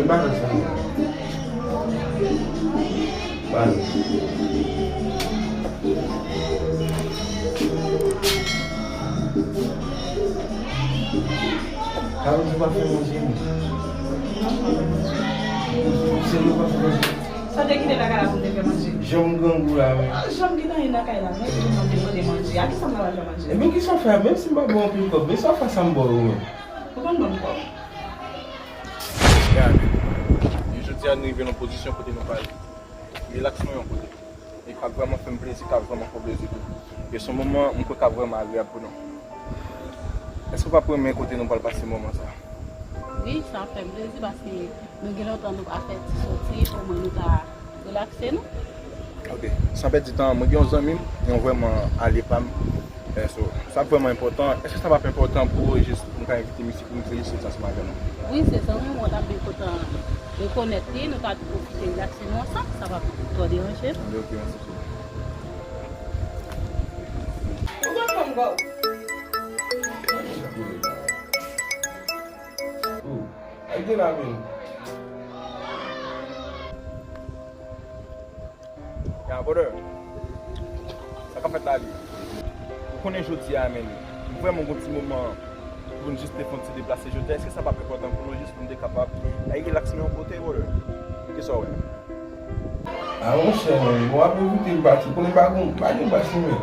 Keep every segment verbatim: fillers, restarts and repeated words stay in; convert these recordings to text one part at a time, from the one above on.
Balans la. Balans. Kawou pa fè manje, non. Se nou pa fè manje. Sa te kite lakay la pou te fè manje. Jan m grangou la, men. Ah, jan m gentan ye lakay la, men, se nou te mande manje. A ki sa m ta pral fè manje? Ebyen, ki sa w fè? Menm si m pa ba w anpil kòb, men sa w fè sa m ba w, men. Ou konn ban m kòb. Ya, men. Jodi a, nou rive nan pozisyon kote nou pral relaks nou yon kote. E k ap vrèman fè m plezi, k ap vrèman fè w plezi tou. E se yon moman, m kwè, k ap vrèman agreyab pou nou. Èske w p ap renmen kote nou pral pase moman sa? Wi, sa ap fè m plezi paske nou gen lontan nou pa fè ti soti, omwen nou ka relakse nou. Ok. San pèdi tan, mwen gen yon zanmi m, yon vrèman alye pa m. Eh, so, sa vrèman enpòtan. Èske sa p ap enpòtan pou ou jis pou m ka envite misye pou m jis soti ansanm avè nou? Wi, se zanmi mwen, t ap byen kontan rekonèt li, nou ka pwofite relakse nou ansanm, sa p ap twò deranje. Ok, mèsi. Ou konn kòm gòl. Ou, al gen la, men. Ya, brother. Sa k ap fèt la, li? Ou konnen jodi a, men, m vrèman gon ti moman pou n jis te fè yon ti deplase jodi a. Èske sa p ap enpòtan pou nou jis pou n te kapab al relaks nou yon kote, brother? Kisa w wè? A, monchè, men, bon, ap evite m pati. Konnen pa gon, pa gen bas, men.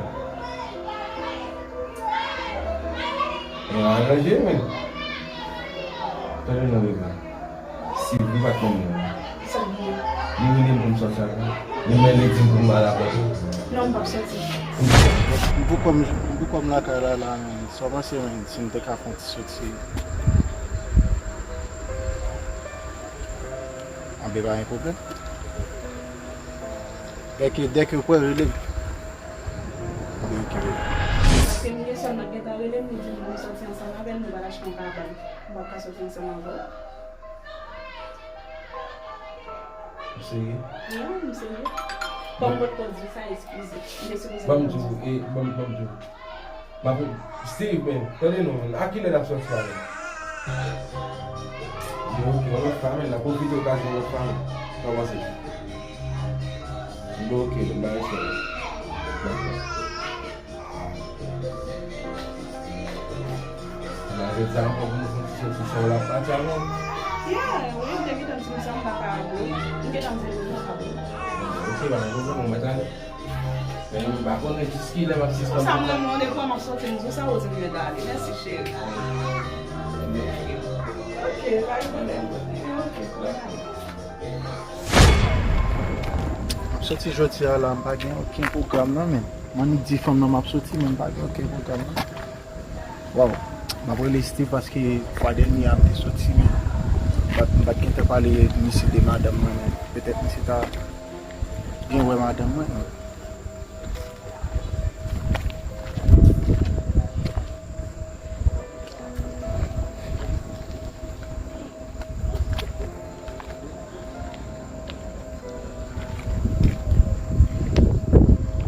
Yon aranje, men. Tande non, bebe. Steve, li pa t konn mwen. Sa l di? Li rele m pou m sòti avè l. Li menm li di m pou m al avè l. Non, m p ap sòti. M poko m, m poko m lakay la, la, men. Sa w panse, men, si m te ka fè yon ti soti? Anben, pa gen pwoblèm. Dèke, dèke w prè, rele m. Anben, ok, bebe. Paske m gen sè m nan gentan rele m, li di m pou m sòti ansanm avè l, nou pral achte yon kabann. M p ap ka sòti ansanm avè w. Ou serye? Non, m serye. Kòm m potko di w sa, eskize. M te sipoze... Ban m di w, e, ban m, ban m di w. M ap, Steve, men, tande non, men, a kilè n ap sòti a, men? Bon, ok, yon lòt fwa, men, n ap pwofite okazyon lòt fwa, men. Sa w panse? Bon, ok, men, bay respè, men. Dakò. Nan jodi a ankò pou nou fè yon ti sòti san w la pati avè m. Yeah, wi, m te gentan di nou sa, m pa ka ale. M gentan di nou m pa ka ale. Ok, pa gen pwoblèm, ou mèt ale. Men m pa konnen jiskilè m ap sispann kontan. Konsa m renmen w, depi m ap sòti, m di w sa, ou di m mèt ale. Mèsi, cheri. Ok, pa gen pwoblèm. Ok, mèt ale. M ap sòti jodi a la, m pa gen okenn pwogram nan, men. M annik di fanm nan m ap soti, men m pa gen okenn pwogram nan. Waw, m ap rele Steve paske fwa dènye a m te soti, men m pa t, m pa t gentan pale misye de madanm mwen, men petèt misye ta byen wè madanm mwen, men.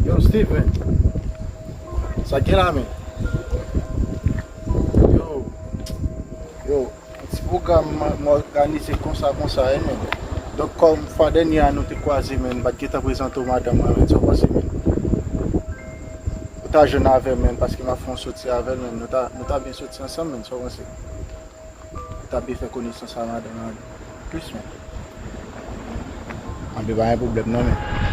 Yo, Steven. Sa k gen la, men? Yo. Yo, yon ti pwogram m, m òganize konsa, konsa, wi, men. Donk, kòm fwa dènye a nou te kwaze, men, m pa t gentan prezante w madanm mwen, men, sa w panse, men? Ou ta jwenn avè m, men, paske m ap fè yon soti avè l, men. Nou ta, nou ta byen soti ansanm, men, sa w panse? Ou ta byen fè konesans a madanm nan plis, men. Anben, pa gen pwoblèm, non, men.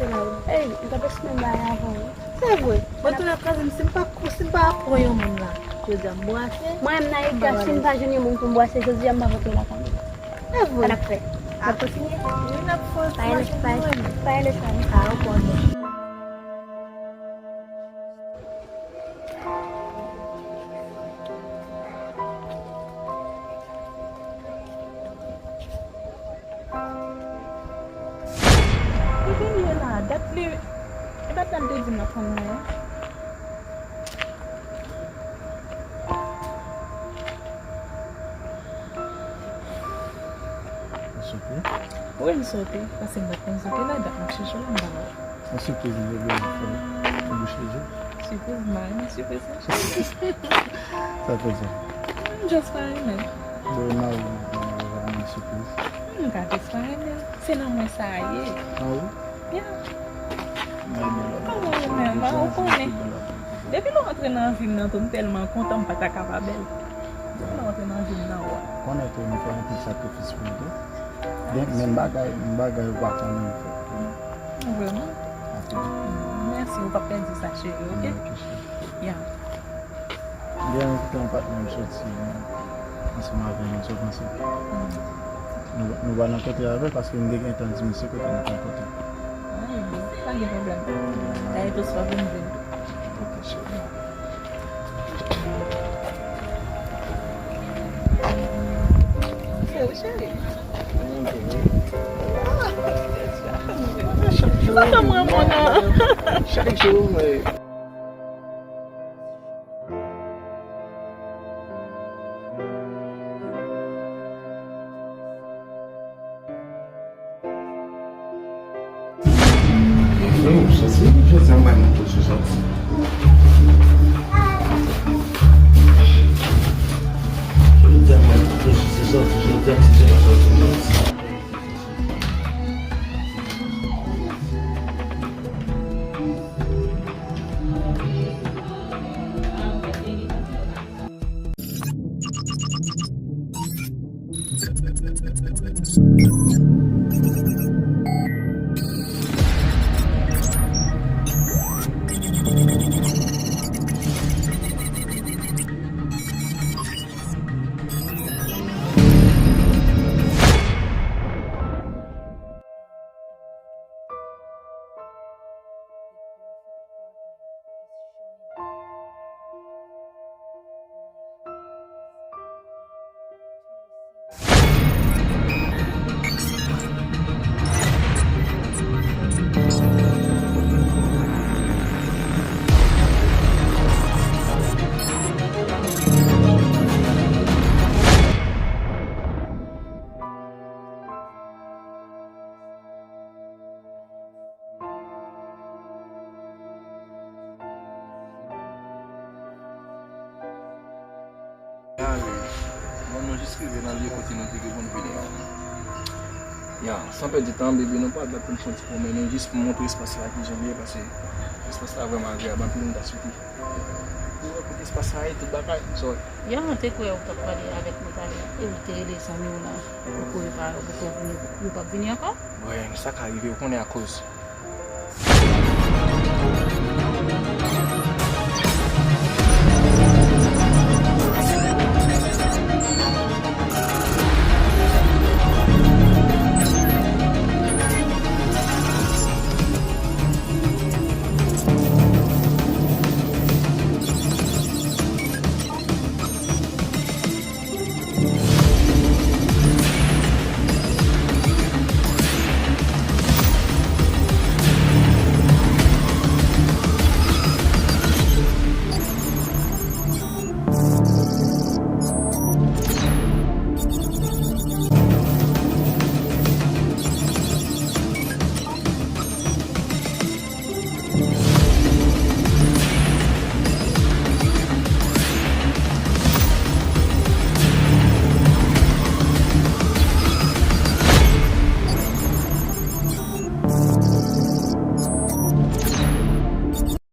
Ey, m t ap espere m bay avan wi. Se vre. Mwen tou nan kraze m, si m pa, si m pa pran yon moun la, jodi a m brase. Mwen menm nan Edgar, si m pa jwenn yon moun pou m brase jodi a, m pa pote lakay mwen. Se vre. Sa n ap fè? N ap kontinye? Wi, n ap fè. Pa rele, pa rele, pa rele fanmi. A, ou konnen. Kote l ye la? Dat li, e pa dat li te di m l ap pran mwen an? Ou sote? Wi, m sote. Paske m pa t konn sote la, dat m ap chèche w la, m pa wè w. Yon sipriz m te vle fè w bouche je. Sipriz, m pa renmen sipriz non. Sa fè sa? M just pa renmen. Bon, e mari w, ou pa renmen sipriz? M ka just pa renmen. Se nan mwen sa ye. A wi? Yeah. Kòman ou menm, ou konnen? Depi lè w antre nan vi m nan tou, m tèlman kontan, m pa ta ka pa bèl. Depi lè w antre nan vi m nan, wa. Konnen tou, nou fè anpil sakrifis pou nou tou. Gen, men bagay, bagay ou pa konnen ou fè. Vrèman? Anpil. Mèsi, ou p ap pèdi sa, cheri, oke? Ok, cheri. Ya. Gen yon tan patnè m soti ansanm avè m, sa w panse? Nou, nou pa nan kote avè l, paske m te gentan di misye kote nou pral pote. Anyen, pa gen pwoblèm. Dayè, tou swa vin di m. Ok, cheri. Se ou, cheri? Chak jou. Ou pa mwen, mon an. Chak jou, men. Frè m, soti, jodi a m bay mwen pozisyon soti. Jodi a m bay mwen pozisyon soti, jodi a m si se pa soti, m soti. Bon, nou jis rive nan lye kote nou te gen pou n vini an. Ya, san pèdi tan, bebe, nou pa bat pou n fè yon ti pwomèn, nou jis pou montre espas la kijan l ye, paske espas la vrèman agreyab anpil, m ta swete pou w wè kote espas la ye, tout bagay. So, ya, mwen te kwè ou t ap pale avèk mwen talè, e ou te rele zanmi w lan, ou kouri pa yo, pou yo vini, yo p ap vini ankò? Wi, sa ka rive, ou konnen akoz.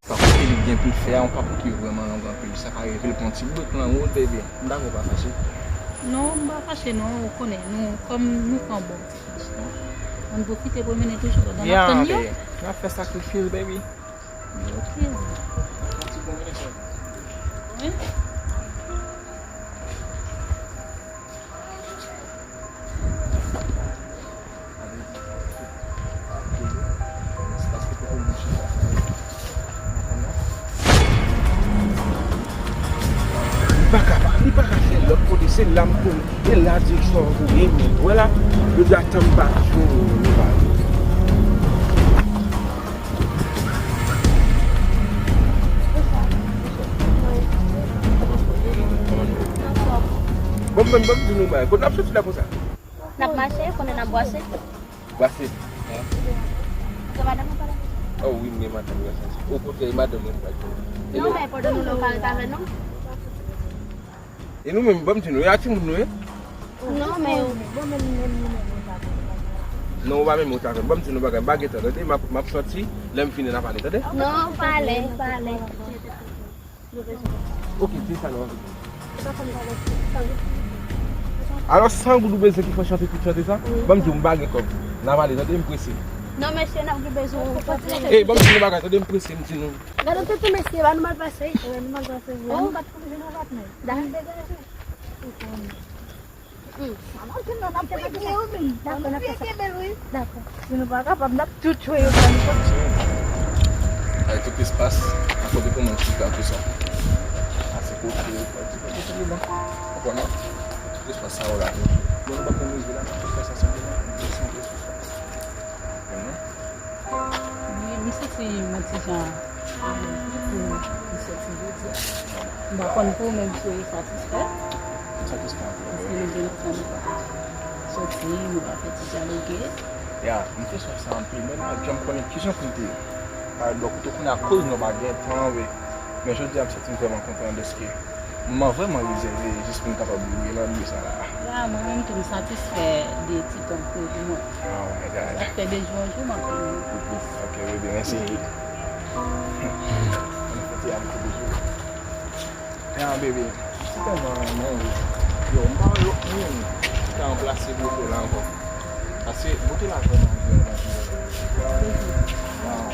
Pakou ke li gen pou l fè a, yon pakou ki vrèman long anpil. Sa ka rive l pran ti brek nan wout, bebe. M dakò pa fache. Non, m pa fache non, ou konnen, nou, kòm nou pran bon ti brek non. Ann pwofite pwomennen toujou pandan n ap tann yo. Yeah, baby. N ap fè sakrifis, baby. Ok. Wi. Li pa ka, li pa ka fè lòt kote, se la m konnen. E la direksyon an voye m, wè la, yo di atann m pa jwenn li, li pa jwenn. Bon, bon, bon, di nou bagay. Kote n ap soti la konsa? N ap mache, konnen n ap bwase. Bwase. Ou gen madanm ou pa la? Oh wi, m gen madanm, gracias. Okontrè, e madanm mwen m pral jwenn. Non, men pandan nou la, ou pa ret avè nou? E nou menm, ban m di nou, e a timoun nou ye? Non, men. Non, ou pa menm ou ta fè. Ban m di nou bagay, m pa gen tan, tande, m ap, m ap sòti, lè m fini n a pale, tande? Non, pale, pale. Ok, di sa nou anvi. Alò, san goud ou bezwen ki fè chante tout chante sa? Ban m di w, m pa gen kòb. N a pale, tande, m prese. Non, mesye, n ap gen bezwen ou. Ey, ban m di nou bagay, tande, m prese, m di nou. Gade tete mesye, ba nou mal pase. Wè, nou mal pase vre. Oh. Nou pa t konnen nou pa t men. Dakò. Dakò, n ap fè sa. Dakò. Si nou pa kapab, n ap tou tchwe yo, pa nou konn. Ay, tout espas, a kote pou moun chita, tou sa. Ase kote, kote, kote, kote, konprann, non? Tout espas sa yo la, nou, nou pa konn rive la, n ap fè sa senpleman, nou santre sou sa. Konprann, non? Wi, m santi m yon ti jan alèz wi pou m sòti jodi a. M pa konn pou ou menm si w satisfè. M satisfè anpil, wi. Paske nou gen lontan nou pa sòti, nou pa fè ti dyaloge. Ya, m te swaf sa anpil, men m pa janm konnen kijan pou m te pale bò kote w kounye a akoz nou pa gen tan, wi. Men jodi a, m santi m vrèman kontan dèske moman vrèman rezève jis pou n kapab rive nan lye sa la. Ya, mwen menm tou, m satisfè de ti tan ke w pou mwen. Oh my God. Sa k fè de jou an jou, m ap vin pou plis. Ok, baby, mèsi. Mwen fè ti a pou toujou. Ya, baby, m tèlman renmen w. Yo, m pa wè lòt moun ki ka ranplase bote w la ankò. Paske bote la vrèman bèl, man. Wow.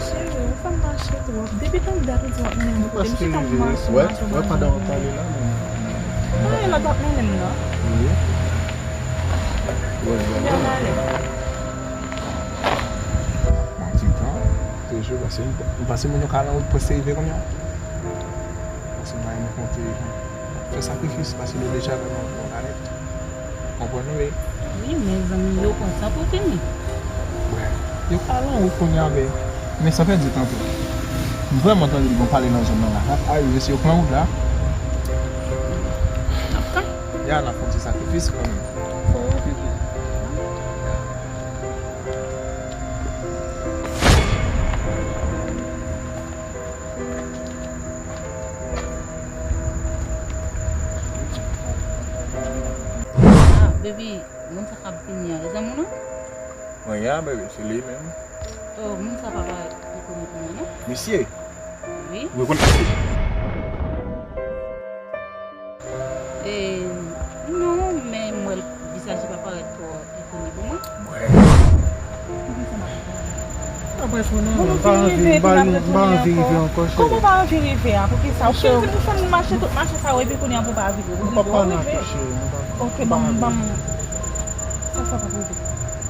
Cheri, ou fè m mache twòp. Depi tank dat ou di w ap mennen m yon kote, m chita m mache, mache, mache. Pandan w ap pale la menm. Anyen lòt w ap mennen m nan. Wi. Wi, wi, wi. Yon ti tan, toujou, paske m, m panse moun yo ka nan wout prèske rive kounye a. Paske m pa renmen konte, fè sakrifis, paske nou deja nan, nan, nan kanèt. Konprann wi. Wi, men zanmi m yo pran tan pou vini. Wi. Yo ka nan wout kounye a, men, men san pèdi tan tou. M vrèman tande l bon pale nan zòn nan la. N ap arive, si yo pran wout la. N ap tann. Ya, n ap fè yon ti sakrifis kanmenm. Fò w reflechi. Ah, baby, moun sa k ap vini an, e zanmi w non? Mwen, ya, baby, se li menm. Oh, moun sa pa parèt rekonèt mwen non. Misye? Wi. Ou rekonèt misye? E, non, men m wè l vizaj li pa parèt twò. Mwen. Mwen. Apre fò non, m pa anvi, m pa, m pa anvi rive ankò, cheri. Kòman w pa anvi rive a? Poukisa? Ou fè, ou fè m mache tout mache sa yo, epi kounye a pou w pa rive. Nou p ap pale ankò, cheri. Ok, ban m, ban m. Sa, sa p ap rive.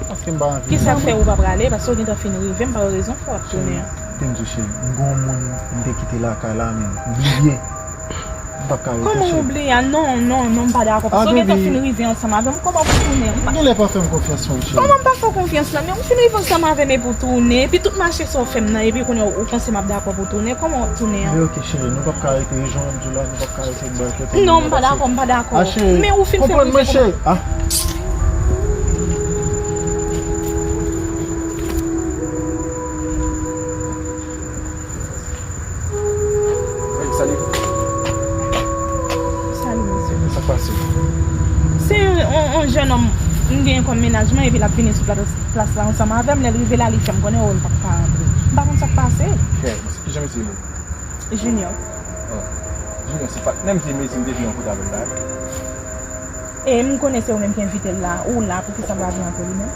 Paske m pa anvi. Kisa k fè ou pa prale? Paske w gentan fin rive, m pa wè rezon fè w ap tounen an. Cheri, te m di w, cheri, m gon moun m te kite lakay la, men m bliye. M p ap ka rete, cheri. Kòman ou bliye a? Non, non, non, m pa dakò. Paske w gentan fin rive ansanm avè m, kòman pou tounen? M pa... Ou genlè pa fè m konfyans non, cheri. Kòman m pa fè w konfyans la? Men ou fin rive ansanm avè m epi w tounen, epi tout mache sa w fè m nan, epi kounye a ou panse m ap dakò pou w tounen? Kòman w ap tounen an? Men ok, cheri, nou p ap ka rete, e jan w di la, nou p ap ka rete bò kote nou an. Non, m pa dakò, m pa dakò. Ah, cheri, men ou fin fè m rive kòman? Ah. Hey, salut. Salut, mesye. Sa k pase? Se yon, yon, yon jennonm m genyen kòm mennaj mwen, epi l ap vini sou plas, plas la ansanm avè m. Lè l rive la, li fè m konnen, oh, l p ap ka antre. M pa konn sa k pase. Hey, mesye, kijan mesye rele? Junior. Oh, Junior, se patnè m te mete m te vin yon kote avè l la, wi. E m konnen se ou menm ki envite l la. Ou la, poukisa m pa vin antre li menm?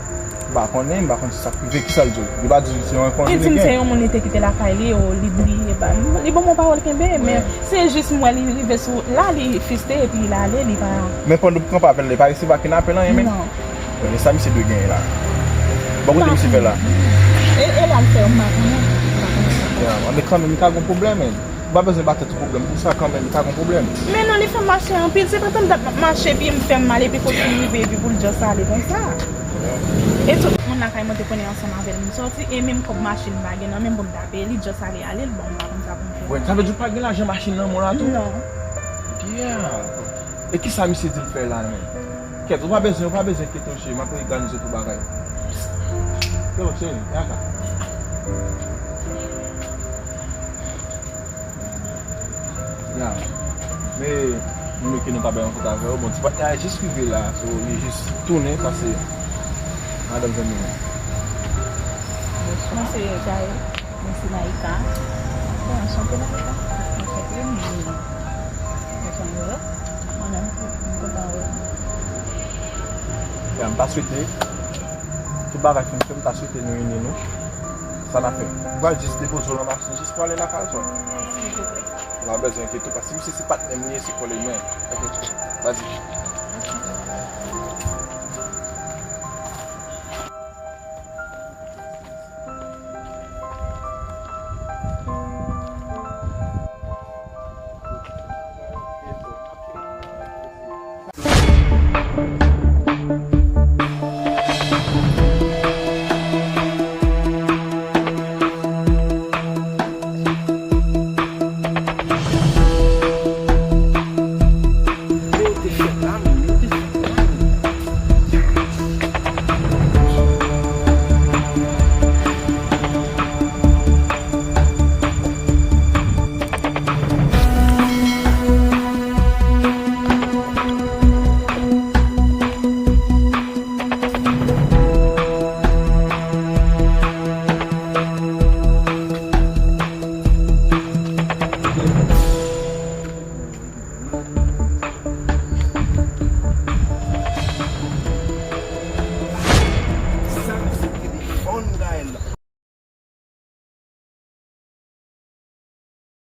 M pa konnen, m pa konn sa k rive, kisa l di w? Li pa di w se yon enkoni li gen? Li di m se yon moun li te kite lakay li, o, li bliye, ba, li ban m yon pawòl kenbe, men se jis m wè li rive sou, la li friste epi l ale, li pa. Men pandan w kanpe avè l, li pa resevwa ken apèl anyen, men? Non. Bon, e sa misye dwe genyen la? Bon, kote misye fè la? E, e la l fè, m pa konnen. M pa konnen sa. Ya, men kanmenm, li ka gen pwoblèm, men. Ou pa bezwen ba tèt ou pwoblèm pou sa kanmenm, li ka gen pwoblèm. Men non, li fè m mache anpil. Se pa tann dat m ap mache, epi m fè m mal, epi kote m rive, epi pou l just ale konsa. E tout moun lakay mwen te konnen ansanm avè l, m sòti, e menm kòb machin m pa gen nan men m pou m ta peye, li just ale, ale, l ban m, m pa konn sa pou m fè. Bon, sa vle di w pa gen lajan machin nan men w la tou? Non. Dyab. E kisa misye di l fè la menm? Kèt, ou pa bezwen, ou pa bezwen enkyete w, cheri, m ap òganize tout bagay. Yo, cheri, vin aka. Ya. Men, nou ke nou ta bay yon kout avè yo. Bon, ti patnè a jis rive la, so, li jis tounen, sa se madanm zanmi mwen. Mwen se Gaël, mwen se Naïka. Bon, anchante Naïka. Anchante, mwen, mwen kontan wè w. Ya, m ta swete, tout bagay fin fèt, m ta swete nou ini nou. Sa n ap fè? M pral jis depoze w nan machin, jis prale lakay ou. Silvouplè. Ou pa bezwen enkyete w, paske misye se patnè m li ye, se kòlèg mwen. Ok, vas-y. Sa se telefòn Gaël la.